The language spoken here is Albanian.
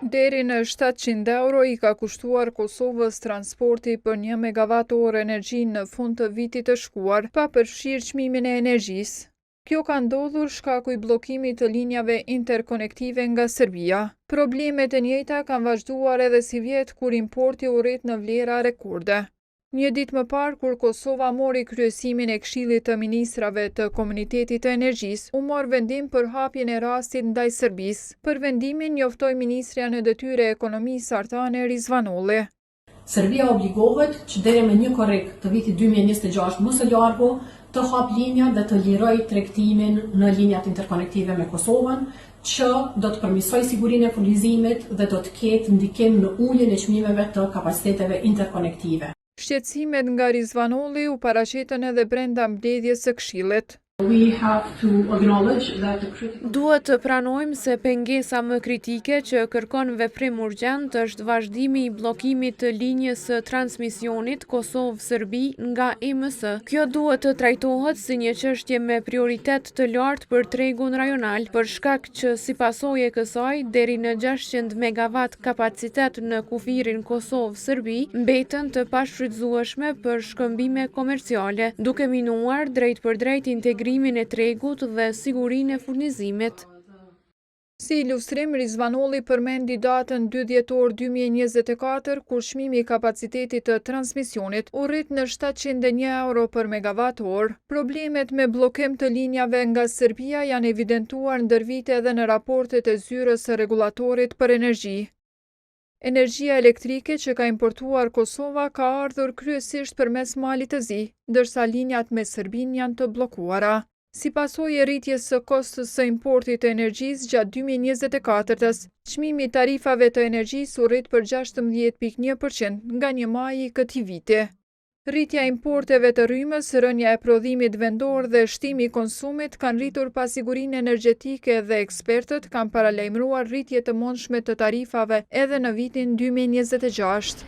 Deri në 700 euro i ka kushtuar Kosovës transporti për 1 megawatt orë energji në fund të vitit të shkuar, pa përfshirë çmimin e energjisë. Kjo ka ndodhur shkaku i bllokimit të linjave interkonektive nga Serbia. Problemet e njëjta kanë vazhduar edhe sivjet kur importi u rrit në vlera rekorde. Një ditë më parë, kur Kosova mori kryesimin e Këshillit të Ministrave të Komunitetit të Energjisë, u mor vendim për hapjen e rastit ndaj Serbisë. Për vendimin njoftoi ministrja në detyrë e Ekonomisë Artane Rizvanolli. Serbia obligohet që deri me 1 korrik të vitit 2026 më së largu të hap linjat dhe të liroj tregtimin në linjat interkonektive me Kosovën, që do të përmirësojë sigurinë e furnizimit dhe do të ketë ndikim në uljen e çmimeve të kapaciteteve interkonektive. Shqetësimet nga Rizvanolli u paraqitën edhe brenda mbledhjes së Këshillit. Duhet të pranojmë se pengesa më kritike që kërkon veprim urgjent është vazhdimi i bllokimit të linjës së transmisionit Kosovë-Serbi nga EMS. Kjo duhet të trajtohet si një çështje me prioritet të lartë për tregun rajonal, për shkak që si pasojë e kësaj deri në 600 megawatt kapacitet në kufirin Kosovë-Serbi mbeten të pashfrytëzueshme për shkëmbime komerciale, duke minuar drejtpërdrejt integrimin e tregut dhe sigurinë e furnizimit. Si ilustrim, Rizvanolli përmendi datën 2 dhjetor 2024, kur çmimi i kapacitetit të transmisionit u rrit në 701 euro për megawatt orë. Problemet me bllokim të linjave nga Serbia janë evidentuar ndër vite edhe në raportet e zyrës së rregullatorit për energji. Energjia elektrike që ka importuar Kosova ka ardhur kryesisht përmes Malit të Zi, ndërsa linjat me Serbinë janë të bllokuara. Si pasojë e rritjes së kostos së importit të energjisë gjatë 2024-s, çmimi i tarifave të energjisë u rrit për 16.1% nga 1 maji i këtij viti. Rritja e importeve të rrymës, rënia e prodhimit vendor dhe shtimi i konsumit kanë rritur pasigurinë energjetike dhe ekspertët kanë paralajmëruar rritje të mundshme të tarifave edhe në vitin 2026.